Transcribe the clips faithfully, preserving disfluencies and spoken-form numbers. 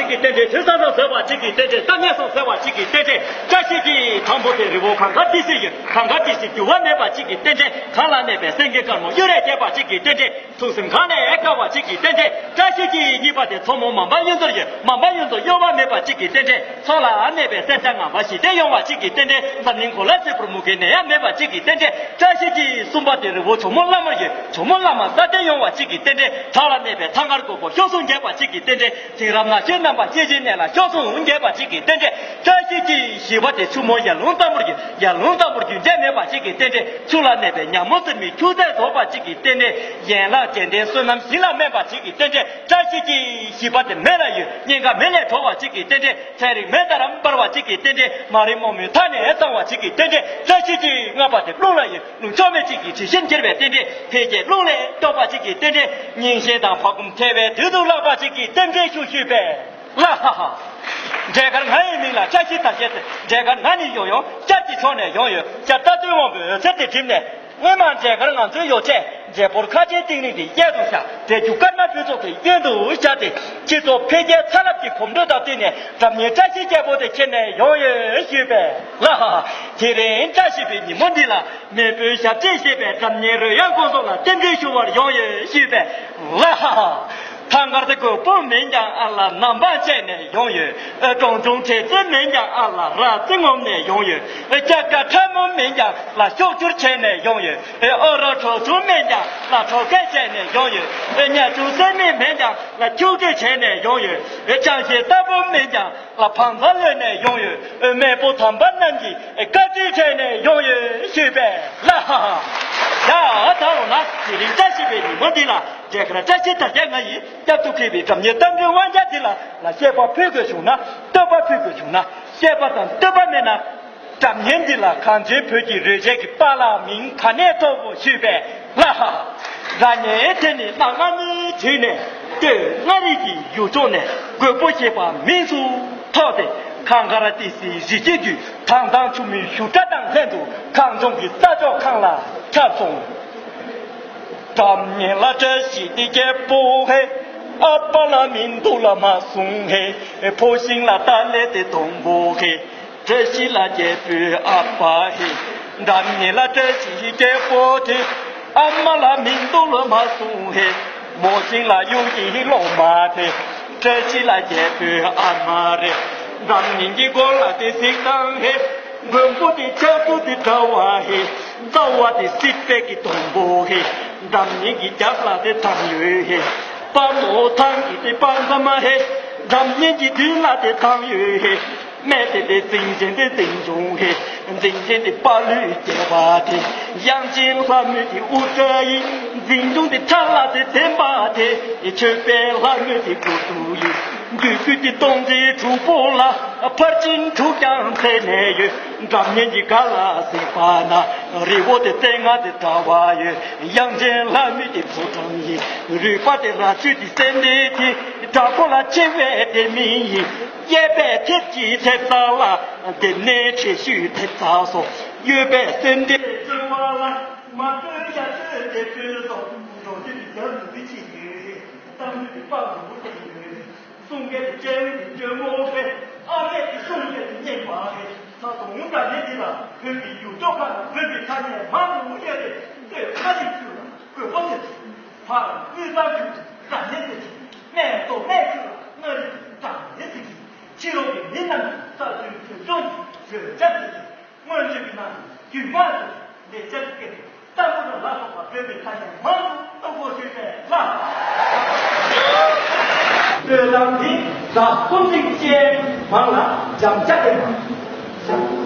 གི་རྟེན་འབྲེལ། དུས་བཟང་དང་བཟོད་པ་གཅིག་གི་རྟེན་འབྲེལ། གཏམ་སྙན་སོགས་ཟེར་བ་གཅིག་གི་རྟེན་འབྲེལ། བཀྲ་ཤིས་ཀྱི་དང་པོ་དེ་རི་བོ་གངས་དཀར་ཏི་སེ་ཡི། གངས་དཀར་ཏི་སེ་འགྱུར་བ་མེད་པ་གཅིག་གི་རྟེན་འབྲེལ། གངས་ལ་གནས་པའི་སེང་གེ་དཀར་མོ་གཡུ་རལ་རྒྱས་པ་གཅིག་གི་རྟེན་འབྲེལ། ཚུལ་ཁྲིམས་གང་ལས་དགའ་བ་གཅིག་གི་རྟེན་འབྲེལ། བཀྲ་ཤིས་ཀྱི་གཉིས་པ་དེ་མཚོ་མོ་མམ་པ་གཡུ་མཚོར་ཡོད། མམ་པ་གཡུ་མཚོ་གཡོ་བ་མེད་པ་གཅིག་གི་རྟེན་འབྲེལ། མཚོ་ལ་གནས་པའི་སེར་སྐྱ་ངང་པ་ཞི་བདེ་ཡོང་བ་གཅིག་གི་རྟེན་འབྲེལ། འཛམ་གླིང་གོ་ལ་སིལ་བུར་མུ་གེ་ནད་ཡམས་མེད་པ་གཅིག་གི་རྟེན་འབྲེལ། བཀྲ་ཤིས་ཀྱི་གསུམ་པ་དེ་རི་བོ་ཇོ་མོ་བླ་མར་ཡོད། ཇོ་མོ་བླ་མ་སྲ་བརྟན་ཡོང་བ་གཅིག་གི་རྟེན་འབྲེལ། བྲག་ལ་གནས་པའི་ཐང་དཀར་མགོན་པོ་གཤོག་ཟུང་རྒྱས་པ་གཅིག་གི་རྟེན་འབྲེལ། དེང་རབས་ན་གཞོན་རྣམ་པ་སྐྱེ་འཆི་ནད་ལ་གཤོག་ཟུང་རྒྱས་པ་གཅིག་གི་རྟེན་འབྲེལ། བཀྲ་ཤིས་ཀྱི་བཞི་པ་དེ་ཆུ་མོ་ཡར་ཀླུང་གཏམ་པོར་གྱི། ཡར་ཀླུང་གཏམ་པོར་རྒྱུན་ཆད་མེད་པ་གཅིག་གི་རྟེན་འབྲེལ། ཆུ་ལ་གནས་པའི་ཉ་མོ་གསེར་མིག་ཁྱུ་རྩལ་རྫོགས་པ་གཅིག་གི་རྟེན་འབྲེལ། ཡན་ལག་བརྒྱད་ལྡན་བསོད་ནམས་ཞིང་ལ་སྨིན་པ་གཅིག་གི་རྟེན་འབྲེལ། བཀྲ་ཤིས་ཀྱི་བཞི་པ་དེ་མེ་ལ་ཡོད། སྙིང་ག་མེ་ལས་གྲོལ་བ་གཅིག་གི་རྟེན་འབྲེལ། ཚན་རིག་མེ་ལྟར་འབར་བ་གཅིག་གི་རྟེན་འབྲེལ། མ་རིག་རྨོངས་མུན་མཐའ་ནས་སངས་པ་གཅིག་གི་རྟེན་འབྲེལ། བཀྲ་ཤིས་ཀྱི་ལྔ་པ་དེ་རླུང་ལ་ཡོད། རླུང་ཆོ་མེད་གཅིག་གི་དྲི་ཞིམ་གྱེར་བའི་རྟེན་འབྲེལ། འཕེལ་རྒྱས་རླུང་ལས་རྟོགས་པ་གཅིག་གི་རྟེན་འབྲེལ། རྙིང་ཞེན་དང་བག་འཁུམས་བྲལ་བའི་དུས་སུ་ལྷག་པ་གཅིག་གི་རྟེན་འབྲེལ་ཞུ་ཞུས་པས། ལ་ཧ་ཧ། འབྲས་དཀར་ང་ཡི་མིང་ལ་བཀྲ་ཤིས་དར་ཞེས་ཟེར། འབྲས་དཀར་ང་ནི་ཡོང་ཡོང་ཤར་གྱི་ཕྱོགས་ནས་ཡོང་ཡོད། ཤར་རྟ་བདུན་དབང་པོའི་འོད་ཟེར་དེ་བསྒྲིམས་ནས། སྔོན་མ་འབྲས་དཀར་ང་ཚོའི་ཡོ་བྱད་འབྲས་བུར་ཁ་ཆེའི་ཏིང་རིང་དེ་གཡས་སུ་བཞག་འབྲས་རྒྱུ་ཀརྨ་ཕུན་ཚོགས་ཀྱི་གཡོན་དུ་བཞག་སྟེ། སྤྱི་ཚོགས་འཕེལ་རྒྱས་ཚ་རླབས་ཀྱི་གོམ་བགྲོད་དང་བསྟུན་ནས་སྒྲ་སྙན་བཀྲ་ཤིས་རྒྱལ་པོ་དེ་ཁྱེར་ནས་ཡོང་ཡོད་ཞུས་པས། ལ་ཧ་ཧ། དེ་རིང་བཀྲ་ཤིས་པའི་ཉིན་མོ་འདི་ལ། མེས་པོའི་ཞབས་རྗེས་བཞེས་པའི་སྒྲ་སྙན་རོལ་དབྱངས་ཀུན་སོགས་ལ་རྟེན་འབྲེལ་ཞུ་བར་ཡོང་ཡོད་ཞུས་པས། ལ་ཧ་ཧ། ཐང་དཀར་དེ་རྒོད་པོ་མིན་ཀྱང་ཨ་ལ་ནམ་འབངས་བྱས་ནས་ཡོང་ཡོད། གྲོང་ཆུང་གྲལ་རྩེ་མིན་ཀྱང་ཨ་ལ་ར་རྩེ་ངོམ་ནས་ཡོང་ཡོད། སྐྱ་ཀ་ཁྲ་མོ་མིན་ཀྱང་ལ་ཤོག་སྒྱུར་བྱས་ནས་ཡོང་ཡོད། ཨོ་རོ་གྲོ་ཆུང་མིན་ཀྱང་ལ་གྲོ་སྐད་བྱས་ནས་ཡོང་ཡོད། ཉ་ཆུང་སེར་མིག་མིན་ཀྱང་ལ་ཁྱུག་ཀྲི་བྱས་ནས་ཡོང་ཡོད། ཅང་ཤེས་ལྟ་བུ་མིན་ཀྱང་ལ་བང་ཚ་ལོན་ནས་ཡོང་ཡོད། མེས་པོ་དམ་པ་རྣམས་ཀྱིས་བཀའ་དྲིན་དྲན་ནས་ཡོང་ཡོད་ཞུས་པས། ལ་ཧ་ཧ། ཡ་ད་འོ་ན་དེ་རིང་བཀྲ་ཤིས་པའི་ཉིན་མོ་འདི་ལ། འབྲས་དཀར་བཀྲ་ཤིས་དར་རྒྱས་ང་ཡིས་བསྐྱར་དུ་བསྐུལ་བའི་སྒྲ་སྙན་གཏམ་རྒྱུད་དབང་རྒྱལ་འདི་ལ། ལ་བཤད་པ་ཕུལ་དགོས་བྱུང་ན། བསྟོད་པ་ཕུལ་དགོས་བྱུང་ན། བཤད་པ་དང་བསྟོད་པ་མེད་ན། སྒྲ་སྙན་འདི་ལ་གངས་ཅན་བོད་ཀྱི་རོལ་ཆས་ཀྱི་པཱ་ལགས་མིང་ག་ནས་ཐོབ་བོ་ཞུས་པས། ལ་ཧ་ཧ། སྒྲ་སྙན་དེ་ནི་གནའ་སྔ་མོའི་དུས་ནས་སྟོད་མངའ་རིས་ཀྱི་ཡུལ་ཕྱོགས་ནས་རྒོད་པོ་ཞེས་པ་མིང་དུ་ཐོགས་ཏེ། གངས་དཀར་ཏི་སེའི་རི་རྒྱུད་དུ་དྭངས་གཙང་ཆུ་མོའི་བཞུར་སྒྲ་དང་ལྷན་དུ་གངས་ལྗོངས་ཀྱི་ས་ཕྱོགས་གང་ལ་ཁྱབ་སོང་། སྒྲ་སྙན་ལ་བཀྲ་ཤིས་དེ་རྒྱལ་པོ་ཧེ། ཨ་པ་ལ་མི་འདུག་ལ་མ་གསུང་ཧེ། ཕོ་ཤིང་ལ་ཏཱ་ལའི་དེ་དོང་པོ་ཧེ། བཀྲ་ཤིས་ལ་རྒྱལ་པོའི་ཨ་ཕ་ཧེ། སྒྲ་སྙན་ལ་བཀྲ་ཤིས་རྒྱལ་པོ་དེ། ཨ་མ་ལ་མི་འདུག་ལ་མ་གསུང་ཧེ། མོ་ཤིང་ལ་གཡུ་ཡི་སློབ་མ་དེ། བཀྲ་ཤིས་ལ་རྒྱལ་པོའི་ཨ་མ་རེད། སྒྲ་སྙན་གྱི་མགོ་ལ་དེ་གཟིགས་དང་ཧེ། མགོན་པོ་དེ་ཆགས་རྒྱུ་དེ་དྲ་བ་ཧེ། རྩ་བ་དེ་སྲིད་པའི་གི་དོང་པོ་ཧེ། སྒྲ་སྙན་གྱི་རྒྱབ་ལ་དེ་ཐང་ཡོད་ཧེ། དཔའ་མོ་ཐང་གི་དེ་དཔའ་མཛངས་མ་ཧེ། སྒྲ་སྙན་གྱི་མདུན་ལ་དེ་ཐང་ཡོད་ཧེ། སྨད་དེ་དེ་འཛིན་ཆེན་དེ་འཛིན་སྐྱོང་ཧེ། འཛིན་ཆེན་དེ་དཔའ་ལུས་རྒྱས་པ་དེ། དབྱངས་ཅན་ལྷ་མོ་དེ་དབུ་སྐྲ་ཡིན། འཛིན་སྐྱོང་དེ་ཁྲ་ལ་དེ་འཛིན་པ་དེ། མཆོད་པའི་ལྷ་མོ་དེ་དགུ་ཐུག་ཡིན། འདོད་རྒུ་དེ་སྟོང་ཆེན་དྲུག་པོ་ལ། ཕར་ཕྱིན་དྲུག་ཀྱང་འཚལ་ནས་ཡོད། སྒྲ་སྙན་གྱི་ག་ལ་གཟིགས་པ་ན། རི་བོ་དེ་རྩེ་ལྔ་དེ་དྲ་བ་ཡོད། དབྱངས་ཅན་ལྷ་མོ་དེ་ཕོ་བྲང་ཡིན། རུས་པ་དེ་རྭ་ཅོ་དེ་སེ་འབྲས་དེ། བྲག་ཕུག་ལ་ཆེ་བའི་དེ་མིན་ཡིན། གཡས་པས་མཐེབ་ཀྱི་མཐེབ་ཚག་ལ། དེ་ནས་ཁྲེ་ཤུལ་མཐེབ་ཚག་སོགས། གཡོན་པས་སེ་འབྲས་ཅོ་བ་ལ། མ་སྤྲོད་ཡ་སྤྲོད་དེ་སྤྲོད་སོགས། འགྲོ་དུས་ཀྱི་རྒྱབ་ལ་འདི་ཅི་ཡོད་རེད། གཏམ་རྒྱུད་ཀྱི་དཔའ་བོ་དེ་ཡོད་རེད། གསུང་སྐད་དེ་སྤྱན་འོད་ཀྱི་སྤྱོད་ངོ་སྤེལ། ཨ་མས་ཀྱི་གསུང་སྐད་དེ་སྙན་པ་རེད། ད་དུང་སྒྲ་སྙན་འདི་ལ་བོད་ཀྱི་ཡུལ་ཕྱོགས་ཁག་ལ་བོད་པའི་ཐ་སྙད་མང་དུ་དབྱེ་རེད། སྟོད་མངའ་རིས་ཁུལ་ལ་རྒོད་པོ་ཟེར་གྱི། བར་དབུས་གཙང་ཁུལ་སྒྲ་སྙན་ཟེར་གྱི། སྨད་མདོ་སྨད་ཁུལ་ལ་མངའ་རིས་སྒྲ་སྙན་ཟེར་གྱི། ཕྱི་ལོགས་ཀྱི་མི་རྣམས་ཀྱི་ས་ཚུལ་བོད་ལྗོངས་ཀྱི་རོལ་ཆ་ཟེར་གྱི། སྔོན་བྱོན་གྱི་ནང་རྒྱུད་མང་དུ་ལེགས་སྦྱར་གྱི་སྐད་དུ་ཏམ་བུ་ར་ལ་སོགས་པ་བོད་པའི་ཐ་སྙད་མང་དུ་བཏགས་དགོས་ཞུས་པས་ལ། བོད་ནང་འདི་ཟླ་གསུམ་གཅིག་ཅན་མང་ལ་འཇམ་ཅག་ལྡན་པ།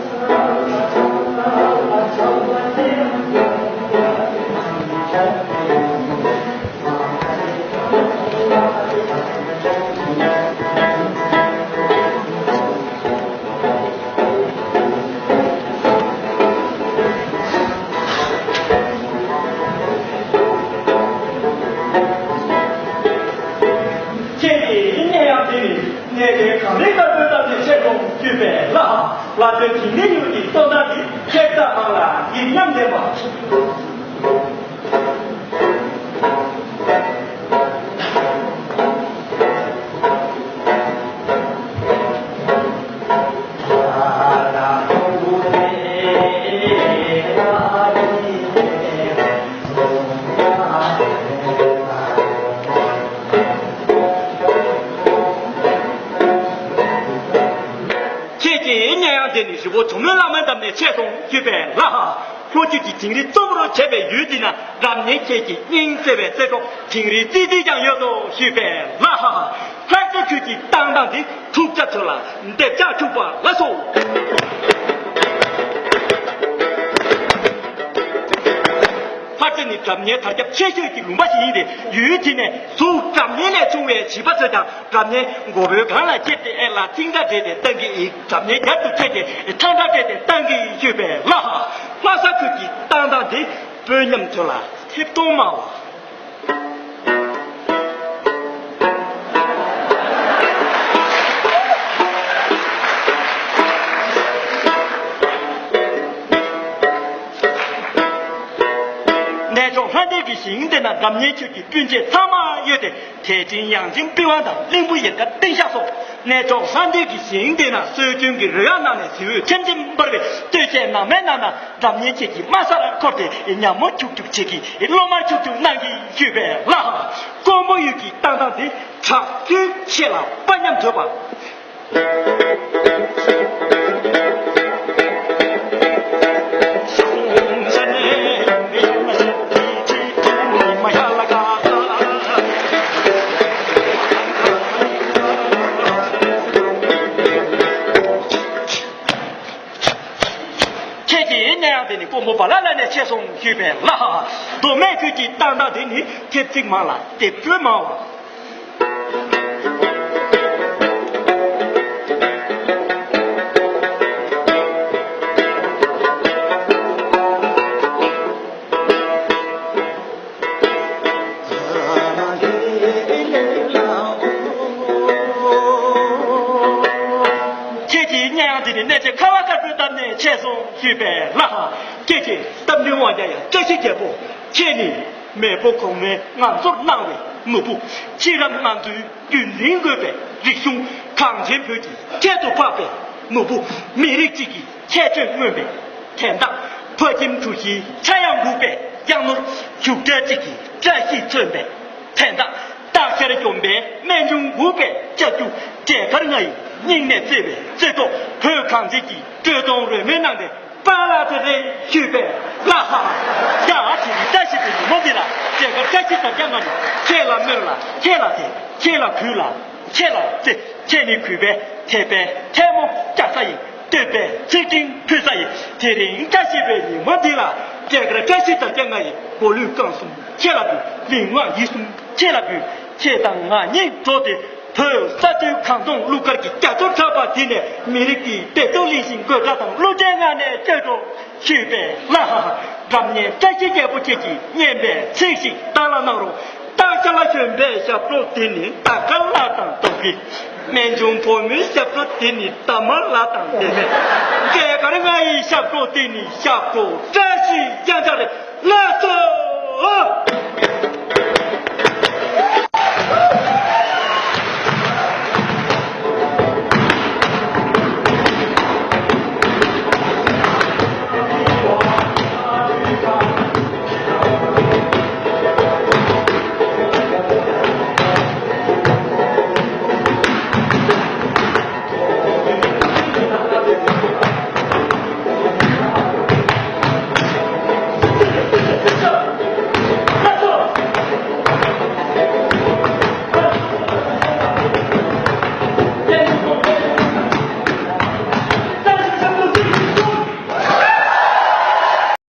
ཁྱེད་ཀྱིས་སྙན་དབྱངས་འདི་ནི་གནས་བརྟན་གངས་རིའི་དཀར་པོའི་གཏམ་གྱི་ཆེད་དུ་བརྒྱུད་པའི་ལྷ། ལྷ་ཆོས་དིང་རི་ཡུལ་གྱི་སྟོན་ཟླ་འདི་ཁྱེད་རྣམས་མང་ལ་ཡིད་ཉམས་ལྡན་པ། དེ་ནི་རི་བོ་ཇོ་མོའི་བླ་མའི་འགྲམ་ནས་ཆད་སོང་ཞུས་པས་ལགས། ལྷོ་རྒྱུད་ཀྱི་དིང་རི་གཙོ་བོར་བྱས་པའི་ཡུལ་འདི་ན་རབ་གནས་ཁྱེད་ཀྱི་སྙིང་བརྩེ་བའི་བརྩེ་གྲོགས་དིང་རི་ཙི་ཙི་ཀྱང་ཡོད་དོ་ཞུས་པས་ལགས། ལྷ་ས་ཁུལ་གྱི་བཏང་སྟངས་འདི་འཁྲུག་ཆ་ཚོད་ལ་འདེབས་ཆག་འཁྲུག་པ་ལ་སོགས། ལྷ་ས་ནི་སྒྲ་སྙན་དར་ཁྱབ་ཆེ་ཤོས་ཀྱི་ལུང་པ་ཞིག་ཡིན་ཏེ། ཡུལ་དེ་ནས་གཟུགས་སྒྲ་སྙན་ལས་བྱུང་བའི་བྱིས་པ་ཚོས་ཀྱང་སྒྲ་སྙན་མགོ་བོའི་སྒང་ལ་ཁྱེར་ཏེ་ཨེ་ལ་ཚིག་འདྲ་སྦྲེལ་ཏེ་བཏང་གི་ཡིན། སྒྲ་སྙན་རྒྱབ་ཏུ་ཁྱེར་ཏེ་ཐང་འདྲ་སྦྲེལ་ཏེ་བཏང་གི་ཡོད་པས་ལགས། ལྷ་ས་ཁུལ་གྱི་བཏང་སྟངས་དེ་དཔོན་ཉམས་ཚོད་ལ་ཐེབས་གཏོང་མ་བ། གནས་མཆོག་ལྷ་ལྡན་གྱི་ཞིང་དེ་ན་སྒྲ་སྙན་ཆོས་ཀྱི་སྤུན་མཆེད་ཚང་མ་ཡོད་དེ། དད་ཅན་ཡང་ཅན་པི་ཝང་དང་གླིང་བུ་ཡལ་ག་སྟེང་ཤག་སོགས་གནས་མཆོག་ལྷ་ལྡན་གྱི་ཞིང་དེ་ན་སྲོལ་རྒྱུན་གྱི་རོལ་དབྱངས་ནང་ནས་གཟི་འོད་ཆེམ་ཆེམ་འབར་བའི་སྟོད་གཞས་ནང་མའི་ནང་ན་སྒྲ་སྙན་ཆོས་ཀྱི་དམའ་སར་འཁོར་ཏེ་ཉ་མོ་ཁྱུག་ཁྱུག་བྱེད་ཀྱི་གློ་དམར་ཁྱུག་ཁྱུག་གནང་གི་ཡོད་པས་ལགས། ཀོང་པོ་ཡུལ་གྱི་བཏང་སྟངས་དེ་དྲག་པོའི་ཆེད་ལ་དཔའ་ཉམས་དོད་པ། ཁྱེད་ཀྱི་གནས་ཡང་དེ་ནི་ཀོང་པོ་བ་ལ་ལ་ནས་ཆད་སོང་ཞུས་པས་ལགས། མདོ་སྨད་ཁུལ་གྱི་བཏང་སྟངས་དེ་ནི་ཐེབས་ཚིག་མང་ལ་དེབ་སྤྲོས་མང་བ། ཁྱེད་ཀྱི་གནས་ཡང་འདི་ནི་གནས་ཆེན་ཁ་བ་དཀར་པོའི་འདབས་ནས་ཆད་སོང་ཞུས་པས་ལགས། ཁྱེད་ཀྱི་རྟ་མགྲིན་དབང་རྒྱལ་ཡང་བཀྲ་ཤིས་རྒྱལ་པོ་ཁྱེད་ནི། མེས་པོ་གོང་མས་ང་ཚོར་གནང་བའི་ནོར་བུ། ཕྱི་རབས་ང་ཚོའི་རྒྱུན་འཛིན་དགོས་པའི་རིག་གཞུང་གངས་ཅན་བོད་ཀྱི་ཁྱད་དུ་འཕགས་པའི་ནོར་བུ། མི་རིགས་གཅིག་གི་ཁྱད་ཆོས་མངོན་པའི་དན་རྟགས། ཕ་ཁྱིམ་གྲུ་བཞིའི་ཆག་ཡང་འགུག་པའི་གཡང་ནོར། རྒྱུགས་སྤྲད་གཅིག་གི་བཀྲ་ཤིས་མཚོན་པའི་དན་རྟགས། སྟག་ཤར་གྱོན་པའི་སྨན་ཆུང་འགུག་པའི་ལྕགས་ཀྱུ། འབྲས་དཀར་ལྔ་ཡི་སྙིང་ནས་བརྩེ་བའི་རྩེ་ཏོ། བོད་གངས་ཅན་གྱི་སྤྲོས་དོང་རོལ་མོའི་ནང་ནས། པཱ་ལགས་དེ་རེད་ཞུས་པས་ལགས། ཡ་ཨ་ཅེ་རི་བཀྲ་ཤིས་པའི་ཉིན་མོ་འདི་ལ་མཇལ་ཁ་བཀྲ་ཤིས་དར་རྒྱས་ང་ནི་ཁྱེད་ལ་སྨོན་ལ་ཁྱེད་ལ་དད་ཁྱེད་ལ་གུས་ལ་ཁྱེད་ལ་བརྩེ། ཁྱེད་ནི་གུས་པའི་དད་པའི་ཐལ་མོ་སྐྱ་ས་ཡིན། བསྟོད་པའི་ཚིག་ཕྲེང་ཕུལ་ས་ཡིན། དེ་རིང་བཀྲ་ཤིས་པའི་ཉིན་མོ་འདི་ལ་མཇལ་ཁ་བཀྲ་ཤིས་དར་རྒྱས་ང་ཡི་མགོ་ལུས་རྐང་གསུམ་ཁྱེད་ལ་འབུལ། ལུས་ངག་ཡིད་གསུམ་ཁྱེད་ལ་འབུལ། ཁྱེད་དང་ང་གཉིས་འགྲོགས་ཏེ། བོད་ས་མཐོའི་གངས་འཛོམས་གླུ་གར་གྱི་རྒྱ་མཚོར་འཁྲབ་པ་དེ་ནས་མི་རིགས་ཀྱི་བདེ་སྡུག་གླེང་བཞིན་དགོད་སྒྲ་དང་གླུ་ཆེན་ངག་ནས་བརྗོད་འགྲོ་ཞུས་པས་ལགས། སྒྲ་སྙན་བཀྲ་ཤིས་རྒྱལ་པོ་ཁྱེད་ཀྱིས་སྙན་པའི་ཚིག་ཞིག་བདག་ལ་གནང་རོགས། སྟག་ཤར་ལ་བཞོན་པའི་ཞབས་བྲོ་དེ་ནི་སྟག་དཀར་ལ་དང་རྡོ་སྐྱེས། སྨན་ཆུང་བུ་མོའི་ཞབས་བྲོ་དེ་ནི་འདབ་མ་ལ་དང་ལྡན་པས། འབྲས་དཀར་ལྔ་ཡི་ཞབས་བྲོ་དེ་ནི་ཞབས་བྲོ་བཀྲ་ཤིས་རྒྱང་ཆགས་རེད། ལགས་སོ།